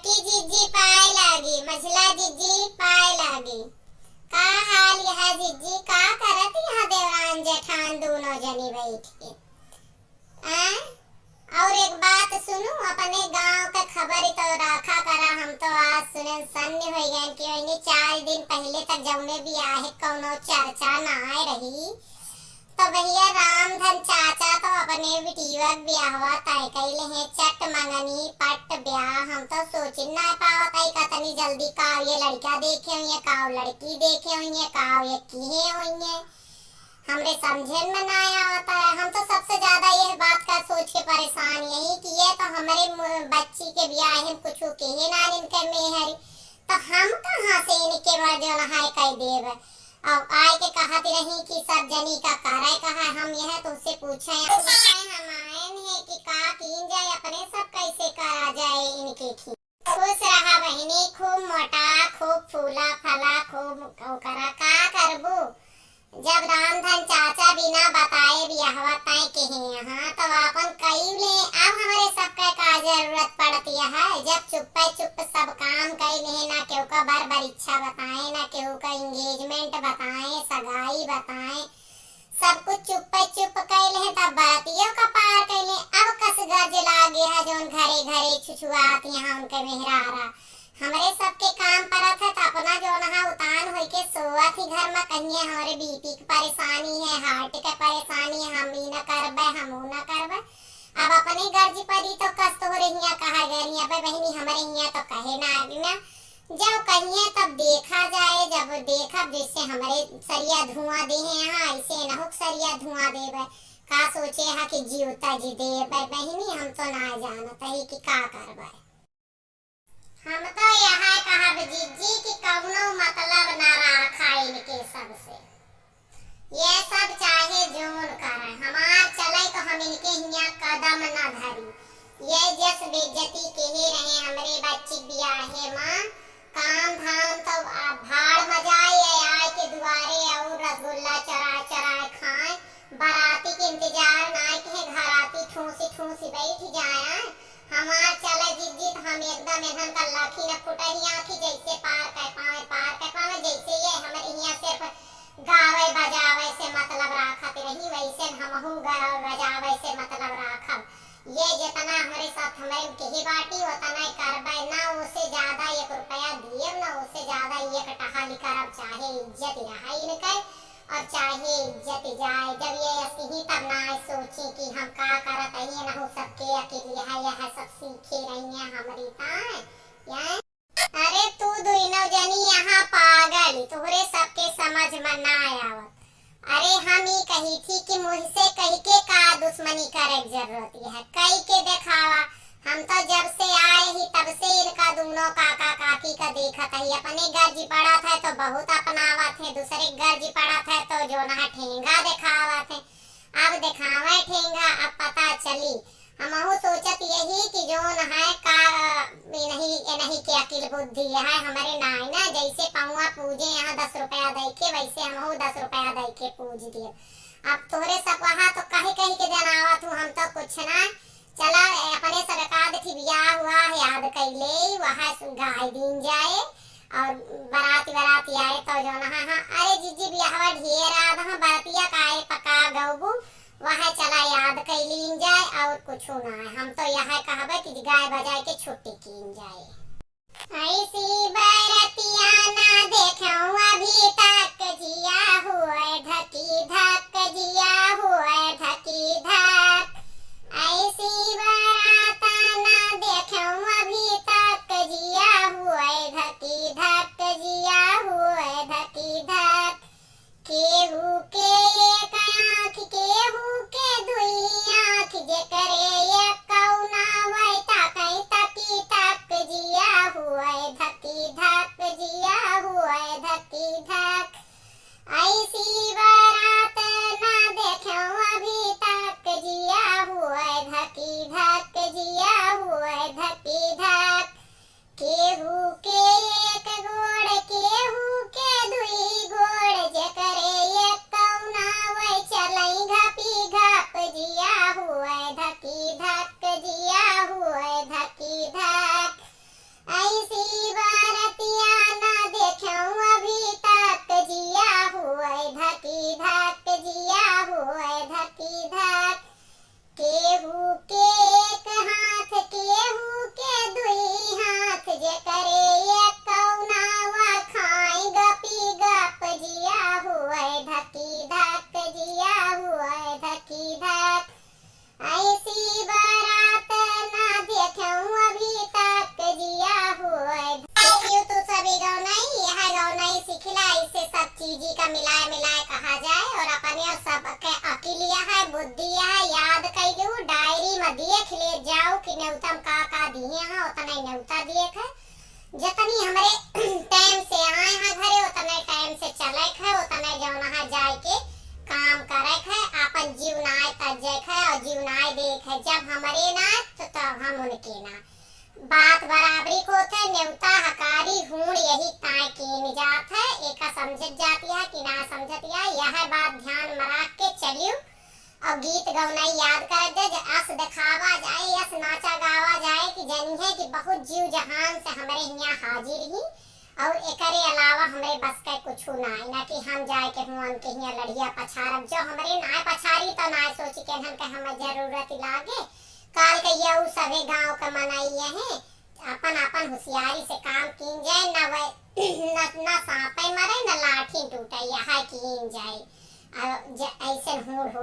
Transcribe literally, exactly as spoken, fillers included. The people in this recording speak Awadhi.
कि जिज्जी पाए लागी, मझला जिज्जी पाए लागी। का हाल यह जिज्जी, का करत यहाँ देवरान जेठान दूनो जनी बैठ के? आय? और एक बात सुनू, अपने गांव के खबर तो राखा करा। हम तो आज सुने सन्न हो गए कि ओहनी चार दिन पहले तक जौने बियाह कौनो चर्चा ना आए रही, तो भैया रामधन चाचा तो अपने बिटिया के बियाहवा तय कैले हैं, चट मंगनी पट ब्याह। हम तो सोच ना पावत है कतनी जल्दी का ये लड़का देखे हुए, का लड़की देखे हुए, का ये किहे हुए। हमरे समझे में ना आवत है। हम तो सबसे ज्यादा यह बात का सोच के परेशान यही कि ये तो हमरे मु-, बच्ची के बियाह में कुछ कहे ना इनके मेहरी, तो हम कहाँ से इनके बर जौन है कह देब? अब आए के कहत रही कि सब जनी का करे कहा, हम यह तुमसे पूछे, पूछे हम आयन है कि का कीन जाए, अपने सब कैसे करा जाए इनके खी। खुश रहा बहिनी, खूब मोटा, खूब फूला फला, खूब ओकरा का करबू? जब रामधन चाचा बिना बताए बियाहवा तय किहे यहाँ, तो आपन कई ले। अब हमरे सबका का जरूरत पड़ती है, जब चुप्पे चुप सब काम कई ले, ना केहू का बर बरीक्षा बताए, ना केहू का एंगेजमेंट बताए, सगाई बताए, सब कुछ चुप्पे चुप कई ले, तब बरतियों का पार कई ले। अब कस गरज लागे है, जौन घरे घरे छुछुआत यहाँ उनके मेहरारा। हमरे सबके काम परत है, त अपना जौन है उतान होइके सोवत ही घर में, कहिए हमरे बीपी के परेशानी है, हार्ट के परेशानी है, हम ई न करबे, हम ऊ न करबे। अब अपने गर्ज परी तो कस तोहरे हियाँ कहा गए, अबे बहिनी हमरे हियाँ तो कहे ना आगी ना। जब कहिए तब देखा जाए, जब देखब जैसे हमरे सरिया धुआं दे हैं यहाँ, ऐसे नहुक सरिया धुआं देबे। का सोचे है कि जीवता जी देबे बहिनी, हम तो ना जानत है कि का करबे। हम तो यह कहब जिज्जी कि कौनो मतलब न रखा इनके सबसे। ये सब चाहे जौन करे, हमार चले तो हम इनके हियाँ कदम न धरी। ये जस बेइज्जती के ही रहे हमरे बच्ची बियाहे माँ, काम धाम तो आ भाड़ में जाए, ये आए के दुआरे और रसगुल्ला चरा चरा खाए, बाराती के इंतजार ना के घराती ठूसी ठूसी बैठ जाए। हमार चले जिज्जी त हम एकदम इन्हन का लखी न फुटही आँखी, जैसे पार कर पावे, पार कर पावे, जैसे ये हमरे हियाँ सिर्फ गावे बजावे से मतलब राखत रही, वैसे हमहू गावे बजावे से मतलब राखब। ये जितना हमरे साथ हमरे केही बाटी, उतना ही करबे, ना ओसे ज्यादा एक रुपया दियब, ना ओसे ज्यादा एक टहाली करब, चाहे इज्जत रहे इनके और चाहे इज्जत जाए। जब ये ऐसी ही तब ना सोची कि हम का करत है, ये ना हो सबके अकेले है, यह सब सीखे रही है हमरी ताए। ये अरे तू दुइनो जनी यहाँ पागल, तोहरे सबके समझ में ना आवत। अरे हम ई कही थी कि मुझसे कही के का दुश्मनी करे के जरूरत है, कई के देखावा। हम तो जब से आए ही तब से इनका दोनों काका काकी का देखत ही, अपने गर्जी पड़त है तो बहुत अपनावत है, दूसरे गर्जी पड़त है तो जौन है ठेंगा देखावत है। अब देखावे ठेंगा, अब पता चली। हमहू सोचत यही कि जौन है का, इनही, इनही के अकिल बुद्धि है, हमरे नाई ना, जैसे पौवा पूजे यहाँ दस रुपया दे के, वैसे हमहू दस रुपया दे के पूज दिए। अब तोहरे सब वहाँ तो कही कही के जनावत हूँ, हम तो कुछ ना। चला, अपने सब एकाध ठी बियाह हुआ है, याद कैले, वहाँ गाय दीन जाए। और बाराती बाराती आए तो जौन, हाँ, हाँ, अरे जिज्जी बियाहवा ढेर आद, हाँ, बारातिया काहे पका गौबू, वह चला याद कैलीन जाए और कुछ ना है। हम तो यह कहबे कि गाय बजाए के छुट्टी कीन जाए। ऐसी बरतिया ना देखूं अभी तक, जिया हुए धकी धक, जिया हुए धकी धक। ऐसी बरात ना देखूं अभी तक, जिया हुए धकी धक, जिया हुए धकी धक। केहू के एक आँख, केहू के दुई आँख, जेकरे एक कौना वै ताकै तकी तक, जिया हुए धकी धक। नेउता में का का दिहे हैं, उतने नेउता दिए थे। जतनी हमरे टाइम से आए हैं घरे, उतने टाइम से चले थे, उतने जौन है जाए के काम करे थे, आपन जीव नाय तजे थे और जीव नाय दे थे। जब हमरे ना तो तब हम उनके ना। बात बराबरी को थे, नेउता हकारी हूण यही ताय कीन जात है। एका समझत जाती है कि ना समझत है, यह बात ध्यान में रख के चलियो। और गीत गौनाई याद करत जाए, जे अस देखावा जाए, अस नाचा गावा जाए कि जनिहे कि बहुत जीव जहान से हमरे हियाँ हाजिर ही और एकरे अलावा हमरे बस के कुछ ना है, ना कि हम जाए के हुआ उनके हियाँ लड़िया पछारब। जो हमरे ना पछारी तो ना सोची के हन के हमें जरूरत लागे। काल के ये उ सभे गाँव के मनई है, अपन अपन होशियारी से काम कीन जाए, ना वै न, न सांपे मरे, न लाठी टूटे, यह कीन जाए। आ, ज-, ऐसे हूँ